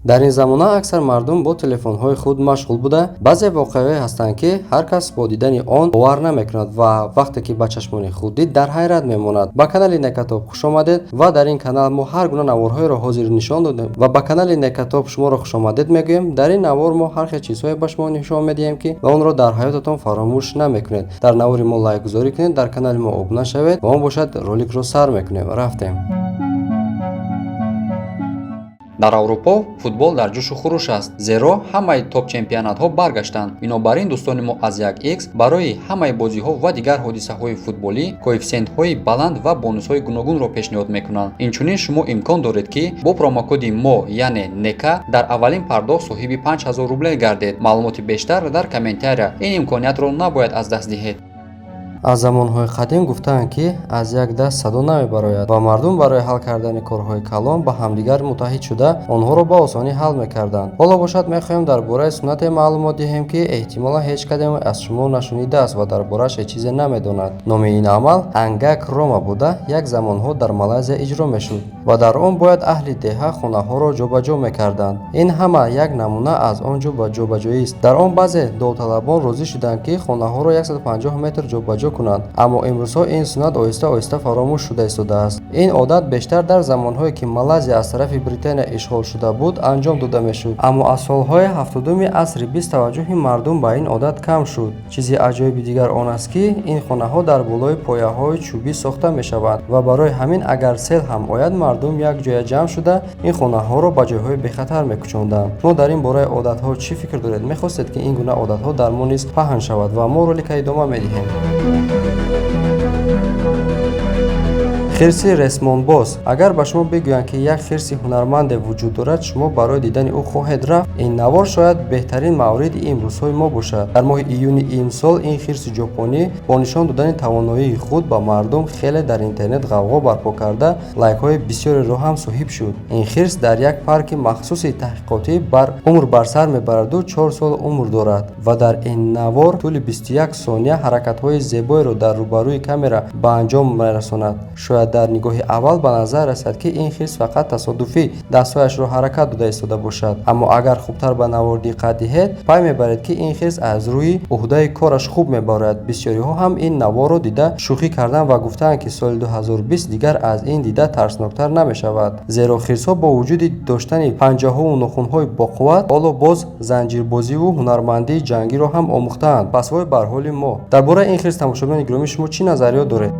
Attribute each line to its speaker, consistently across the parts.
Speaker 1: Дар ин замона аксар мардум бо телефонҳои худ машғул буда, баъзе воқеаҳое ҳастанд, ки ҳар кас бо дидани он бовар намекунад ва вақте ки ба чашмони худ дид, дар ҳайрат мемонад. Ба канали Некатоб хушомадед ва дар ин канал мо ҳар гуна наворҳоеро ҳозир нишон додем ва ба канали Некатоб шуморо хушомадед мегӯем. Дар ин навор мо ҳар хел чизҳое ба шумо нишон медиҳем, ки ва онро дар ҳаётатон фаромӯш намекунед. Дар навори мо лайкгузорӣ кунед, дар канали мо обуна шавед ва он бошад, роликро сар мекунем. Рафтем.
Speaker 2: Дар Аврупо футбол дар ҷӯшу хуруш аст, зеро ҳамаи топ-чемпионатҳо баргаштанд. Бинобар ин дӯстони мо аз 1x барои ҳамаи бозиҳо ва дигар ҳодисаҳои футболӣ коэффисиентҳои баланд ва бонусҳои гуногунро пешниҳод мекунанд. Инчунин шумо имкон доред, ки бо промокоди мо, яъне НЕКА, дар аввалин пардохт соҳиби 5000 рубле гардед. Маълумоти бештар дар комментария. Ин имкониятро набояд аз даст диҳед.
Speaker 1: Аз замонҳои қадим гуфтаанд, ки аз як даст садо намебарояд ва мардум барои ҳал кардани корҳои калон ба ҳамдигар муттаҳид шуда, онҳоро ба осонӣ ҳал мекарданд. Ҳоло бошад, мехоҳем дар бораи суннате маълумот диҳем, ки эҳтимолан ҳеҷ кадоме аз шумо нашунидааст ва дар борааш ҳеҷ чизе намедонад. Номи ин амал Ангак Рома буда, як замонҳо дар Малайзия иҷро мешуд ва дар он бояд аҳли деҳа хонаҳоро ҷобаҷо мекарданд. Ин ҳама як намуна аз он ҷобаҷоист. Дар он баъзе довталабон розӣ шуданд, ки хонаҳоро 150 метр ҷобаҷо кунанд, аммо имрӯзҳо ин суннат оҳиста оҳиста фаромӯш шуда истодааст. Ин одат бештар дар замонҳое, ки Малайзия аз тарафи Британия ишғол шуда буд, анҷом дода мешуд, аммо аз солҳои 70-уми асри бист таваҷҷӯҳи мардум ба ин одат кам шуд. Чизи аҷоиби дигар он аст, ки ин хонаҳо дар болои пояҳои чӯбӣ сохта мешаванд ва барои ҳамин агар сел ҳам ояд, мардум якҷоя ҷамъ шуда, ин хонаҳоро ба ҷойҳои бехатар мекӯчонданд. Шумо дар ин бораи одатҳо чӣ фикр доред? Мехостед, ки ин гуна одатҳо дар мо низ паҳн шавад? Ва мо ролика идома медиҳем. Хирси ресмонбоз. Агар ба шумо бигӯянд, ки як хирси ҳунарманде вуҷуд дорад, шумо барои дидани ӯ хоҳед рафт. Ин навор шояд беҳтарин мавриди имрӯзҳои мо бошад. Дар моҳи июни имсол ин хирси ҷопонӣ бо нишон додани тавоноии худ ба мардум хеле дар интернет ғавғо барпо карда, лайкҳои бисёреро ҳам соҳиб шуд. Ин хирс дар як парки махсуси таҳқиқотӣ бар умр бар сар мебараду 4 сол умр дорад ва дар ин навор тӯли 21 сония ҳаракатҳои зебоеро дар рӯбарӯи камера ба анҷом мерасонад. Шояд дар нигоҳи аввал ба назар расад, ки ин хирс фақат тасодуфӣ дастҳояшро ҳаракат дода истода бошад, аммо агар хубтар ба навор диққат диҳед, пай мебаред, ки ин хирс аз рӯи уҳдаи кораш хуб мебарояд. Бисёриҳо ҳам ин наворро дида шӯхӣ карданд ва гуфтаанд, ки соли 2020 дигар аз ин дида тарсноктар намешавад, зеро хирсҳо бо вуҷуди доштани панҷаҳову нохунҳои боқувват, ҳоло боз занҷирбозиву ҳунармандии ҷангиро ҳам омӯхтаанд. Пас вой бар ҳоли мо. Дар бораи ин хирс, тамошобинони гиромӣ, шумо чӣ назариёт доред?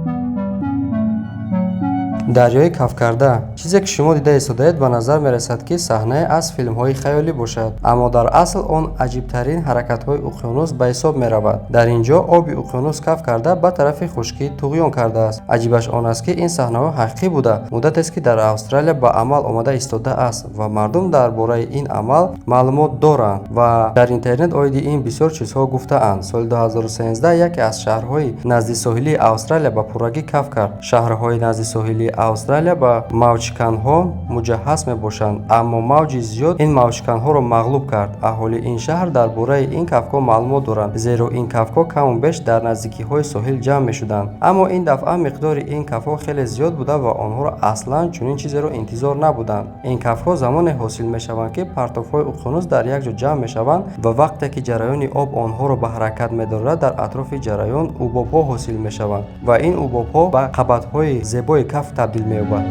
Speaker 1: Дарёи кафкарда. Чизе ки шумо дида истодаед, ба назар мерасад, ки саҳнае аз филмҳои хаёлӣ бошад, аммо дар асл он аҷибтарин ҳаракатҳои уқёнус ба ҳисоб меравад. Дар ин ҷо оби уқёнус каф карда, ба тарафи хушкӣ туғён кардааст. Аҷибаш он аст, ки ин саҳнаҳо ҳақиқӣ буда, муддатест, ки дар Австралия ба амал омада истодааст ва мардум дар бораи ин амал маълумот доранд ва дар интернет оиди ин бисёр чизҳо гуфтаанд. Соли 2013 яке аз шаҳрҳои наздисоҳилии Австралия ба пуррагӣ каф кард. Шаҳрҳои наздисоҳилии Австралия ба мавҷшиканҳо муҷаҳҳаз мебошанд, аммо мавҷи зиёд ин мавҷшиканҳоро мағлуб кард. Аҳолии ин шаҳр дар бораи ин кафкҳо маълумот доранд, зеро ин кафкҳо каму беш дар наздикиҳои соҳил ҷамъ мешуданд, аммо ин дафъа миқдори ин кафҳо хеле зиёд буда ва онҳоро аслан чунин чизеро интизор набуданд. Ин кафҳо замоне ҳосил мешаванд, ки партовҳои уқёнус дар як ҷо ҷамъ мешаванд ва вақте ки ҷараёни об онҳоро ба ҳаракат медорад, дар атрофи ҷараён ҳубобҳо ҳосил мешаванд ва ин ҳубобҳо ба қабатҳои зебои каф табдил меёбад.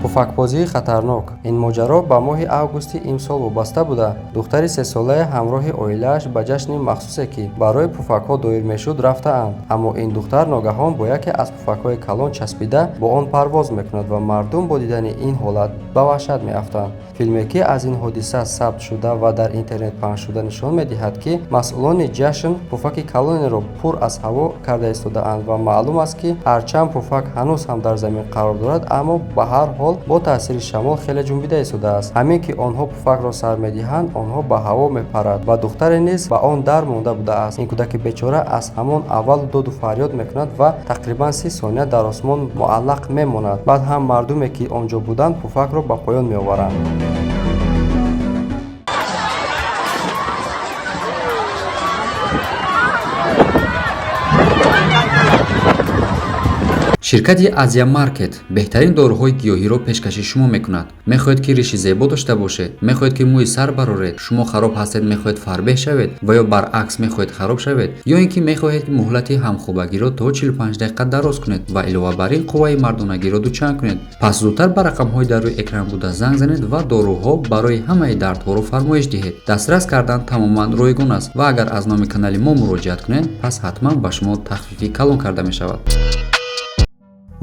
Speaker 1: Пуфакбозии хатарнок. Ин моҷаро ба моҳи августи имсол вобаста буда, духтари сесолае ҳамроҳи оилааш ба ҷашни махсусе, ки барои пуфакҳо доир мешуд, рафтаанд, аммо ин духтар ногаҳон бо яке аз пуфакҳои калон часпида, бо он парвоз мекунад ва мардум бо дидани ин ҳолат ба ваҳшат меафтанд. Филме, ки аз ин ҳодиса сабт шуда ва дар интернет паҳн шуда, нишон медиҳад, ки масъулони ҷашн пуфаки калонеро пур аз ҳаво карда истодаанд ва маълум аст, ки ҳарчанд пуфак ҳанӯз ҳам дар замин қарор дорад, аммо ба ҳар ҳол бо таъсири шамол хеле ҷунбида истодааст. Ҳамин ки онҳо пуфакро сар медиҳанд, онҳо ба ҳаво мепарад ва духтаре низ ба он дар монда будааст. Ин кӯдаки бечора аз ҳамон аввал доду фарёд мекунад ва тақрибан 30 сония дар осмон муаллақ мемонад. Баъд ҳам мардуме, ки он ҷо буданд, пуфакро ба поён меоваранд.
Speaker 2: Ширкати Азия Маркет беҳтарин доруҳои гиёҳиро пешкаши шумо мекунад. Мехоҳед, ки риши зебо дошта бошед, мехоҳед, ки мӯи сар бароред, шумо хароб ҳастед, мехоҳед фарбеҳ шавед ва ё баръакс мехоҳед хароб шавед, ё ин ки мехоҳед муҳлати ҳамхобагиро то 45 дақиқа дароз кунед ва илова бар ин қувваи мардонагиро дучанд кунед, пас зудтар ба рақамҳои дар рӯи экран буда занг занед ва доруҳо барои ҳамаи дардҳоро фармоиш диҳед. Дастрас кардан тамоман ройгон аст ва агар аз номи канали мо муроҷиат кунед, пас ҳатман ба шумо тахфифи калон карда мешавад.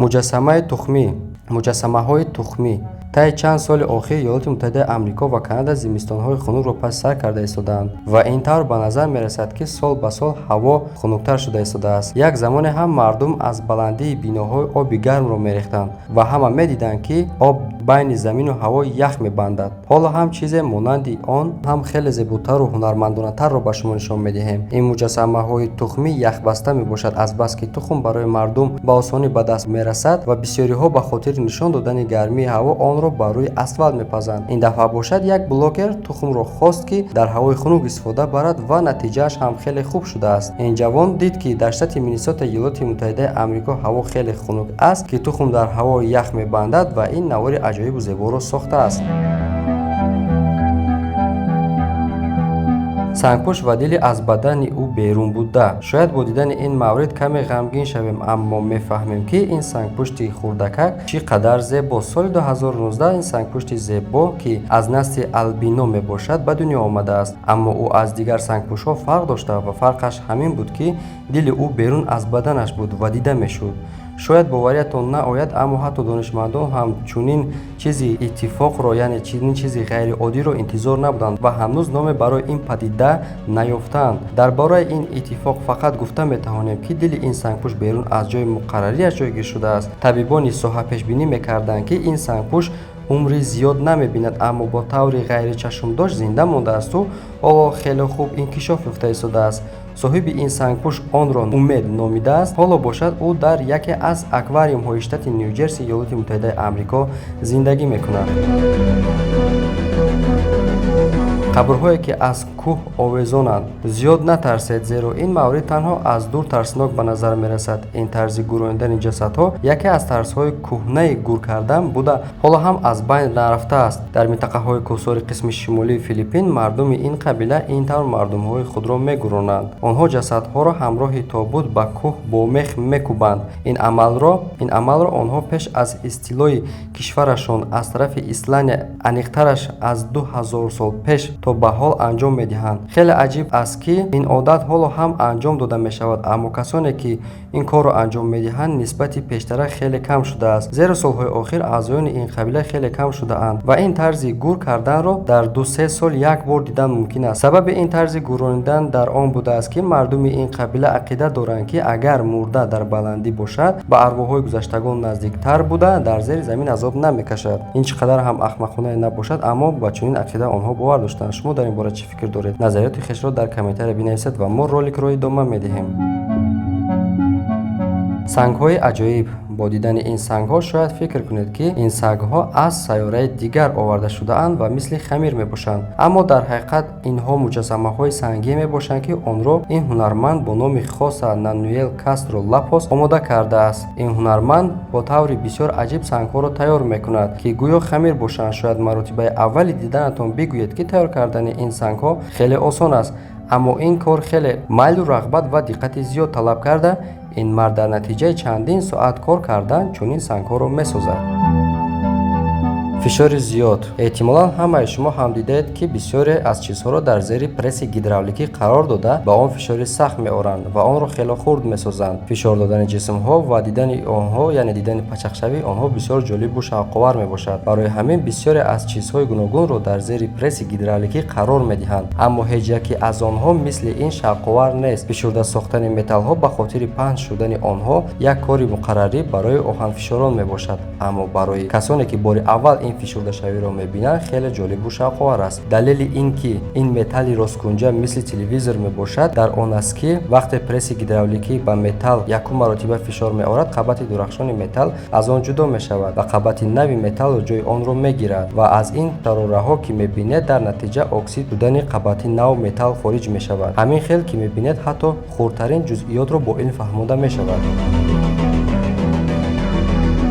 Speaker 1: Муҷассамаи тухмӣ. Муҷассамаҳои тухмӣ. Таи чанд соли охир Иёлоти Муттаҳидаи Амрико ва Канада зимистонҳои хунукро паси сар карда истодаанд ва ин тавр ба назар мерасад, ки сол ба сол ҳаво хунуктар шуда истодааст. Як замоне ҳам мардум аз баландии биноҳои оби гармро мерехтанд ва ҳама медиданд, ки об байни замину ҳаво ях мебандад. Ҳоло ҳам чизе монанди он ҳам хеле зеботару ҳунармандонатарро ба шумо нишон медиҳем. Ин муҷассамаҳои тухмӣ яхбаста мебошад. Азбаски тухм барои мардум ба осонӣ ба даст мерасад ва бисёриҳо ба хотири нишон додани гармии ҳаво онро бар рӯи асфалт мепазанд. Ин дафъа бошад, як блогер тухмро хост, ки дар ҳавои хунук истифода барад ва натиҷааш ҳам хеле хуб шудааст. Ин ҷавон дид, ки дар штати Миннесота Иёлоти Муттаҳидаи Амрико ҳаво хеле хунук аст, ки тухм дар ҳаво ях мебандад ва ин навори аҷоибу зеборо сохтааст. Сангпӯш ва дили аз бадани ӯ берун буда. Шояд бо дидани ин маврид каме ғамгин шавем, аммо мефаҳмем, ки ин сангпушти хурдакак чӣ қадар зебост. Соли 2019 ин сангпушти зебо, ки аз насли албино мебошад, ба дунё омадааст, аммо ӯ аз дигар сангпӯшҳо фарқ дошта ва фарқаш ҳамин буд, ки дили ӯ берун аз баданаш буд ва дида мешуд. Шояд бовариятон наояд, аммо ҳатто донишмандон ҳам чунин чизи иттифоқро, яъне чунин чизи ғайриоддиро интизор набуданд ва ҳанӯз номе барои ин падида наёфтаанд. Дар бораи ин иттифоқ фақат гуфта метавонем, ки дили ин сангпӯш берун аз ҷои муқаррариаш ҷойгир шудааст. Табибони соҳа пешбинӣ мекарданд, ки ин сангпӯш умри зиёд намебинад, аммо бо таври ғайричашмдошт зинда мондаасту ҳоло хеле хуб инкишоф ёфта истодааст. Соҳиби ин сангпӯш онро Умед номидааст. Ҳоло бошад, ӯ дар яке аз аквариумҳои штати Ню-Ҷерси Иёлоти Муттаҳидаи Амрико зиндагӣ мекунад. Қабрҳое, ки аз кӯҳ овезонанд. Зиёд натарсед, зеро ин маврид танҳо аз дур тарснок ба назар мерасад. Ин тарзи гӯрондани ҷасадҳо яке аз тарзҳои кӯҳнаи гур кардан буда, ҳоло ҳам аз байн нарафтааст. Дар минтақаҳои кӯҳсори қисми шимолии Филиппин мардуми ин қабила ин тавр мардумҳои худро мегӯронанд. Онҳо ҷасадҳоро ҳамроҳи тобут ба кӯҳ бо мех мекӯбанд. Ин амалро онҳо пеш аз истилои кишварашон аз тарафи Исландия, аниқтараш аз 2000 сол пеш, то ба ҳол анҷом медиҳанд. Хеле аҷиб аст, ки ин одат ҳоло ҳам анҷом дода мешавад, аммо касоне, ки ин корро анҷом медиҳанд, нисбати пештара хеле кам шудааст, зеро солҳои охир аъзоёни ин қабила хеле кам шудаанд ва ин тарзи гур карданро дар 2-3 сол як бор дидан мумкин аст. Сабаби ин тарзи гӯронидан дар он будааст, ки мардуми ин қабила ақида доранд, ки агар мурда дар баландӣ бошад, ба арвоҳҳои гузаштагон наздиктар буда, дар зери замин азоб намекашад. Ин чӣ қадар ҳам ахмақонае набошад, аммо ба чунин ақида онҳо бовар доштанд. Шумо дар ин бора чӣ фикр доред? Назариёти хешро дар комментария бинависед ва мо роликро идома медиҳем. Сангҳои аҷоиб. Бо дидани ин сангҳо шояд фикр кунед, ки ин сангҳо аз сайёраи дигар оварда шудаанд ва мисли хамир мебошанд, аммо дар ҳақиқат инҳо муҷассамаҳои сангие мебошанд, ки онро ин ҳунарманд бо номи Хоса Нануэл Кастро Лапос омода кардааст. Ин ҳунарманд бо таври бисёр аҷиб сангҳоро тайёр мекунад, ки гӯё хамир бошанд. Шояд маротибаи аввали диданатон бигӯед, ки тайёр кардани ин сангҳо хеле осон аст, аммо ин кор хеле майлу рағбат ва диққати зиёд талаб карда, ин мард дар натиҷаи чандин соат кор кардан чунин сангҳоро месозад. Фишори зиёд. Эҳтимолан ҳамаи шумо ҳам дидаед, ки бисёре аз чизҳоро дар зери пресси гидравликӣ қарор дода, ба он фишори сахт меоранд ва онро хеле хурд месозанд. Фишор додани ҷисмҳо ва дидани онҳо, яъне дидани пачақшавии онҳо, бисёр ҷолибу шавқовар мебошад. Барои ҳамин бисёре аз чизҳои гуногунро дар зери пресси гидравликӣ қарор медиҳанд, аммо ҳеҷ яке аз онҳо мисли ин шавқовар нест. Фишурда сохтани металлҳо ба хотири паҳн шудани онҳо як кори муқаррарӣ барои оҳанфишорон мебошад, аммо барои касоне, ки бори аввал ин фишурдашавиро мебинанд, хеле ҷолибу шавқовар аст. Далели ин ки ин металли росткунҷа мисли телевизор мебошад, дар он аст, ки вақте пресси гидравликӣ ба металл якум маротиба фишор меорад, қабати дурахшони металл аз он ҷудо мешавад ва қабати нави металлро ҷои онро мегирад ва аз ин шарораҳо, ки мебинед, дар натиҷа оксид шудани қабати нав металл хориҷ мешавад. Ҳамин хел ки мебинед, ҳатто хурдтарин ҷузъиётро бо илм фаҳмонда мешавад.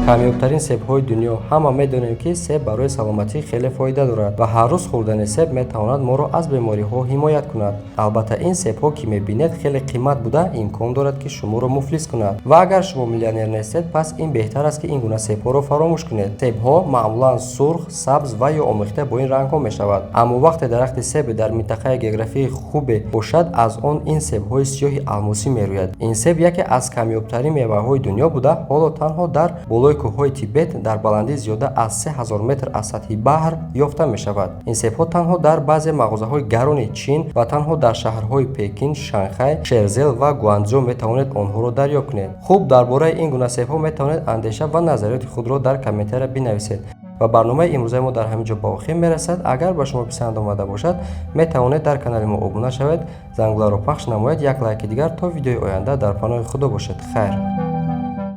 Speaker 1: Камёбтарин себҳои дунё. Ҳама медонем, ки себ барои саломатӣ хеле фоида дорад ва ҳар рӯз хӯрдани себ метавонад моро аз бемориҳо ҳимоят кунад. Албатта, ин себҳо, ки мебинед, хеле қимат буда, имкон дорад, ки шуморо муфлис кунад. Ва агар шумо миллионер нестед, пас ин беҳтар аст, ки ин гуна себҳоро фаромӯш кунед. Себҳо маъмулан сурх, сабз ва ё омехта бо ин рангҳо мешавад. Аммо вақте дарахти себе дар минтақаи географии хубе бошад, аз он ин себҳои сиёҳи алмосӣ мерӯяд. Ин себ яке аз камёбтарин меваҳои дунё буда, ҳоло танҳо дар болои кӯҳҳои Тибет дар баландии зиёда аз 3000 метр аз сатҳи баҳр ёфта мешавад. Ин себҳо танҳо дар баъзе мағозаҳои гарони Чин ва танҳо дар шаҳрҳои Пекин, Шанхай, Шензен ва Гуанчжоу метавонед онҳоро дарёфт кунед. Хуб, дар бораи ин гуна себҳо метавонед андеша ва назариёти худро дар комментария бинависед. Ва барномаи имрӯзаи мо дар ҳамин ҷо ба охир мерасад. Агар ба шумо писанд омада бошад, метавонед дар канали мо обуна шавед, зангуларо пахш намоед, як лайки дигар. То видеои оянда дар паноҳи Худо бошед. Хайр.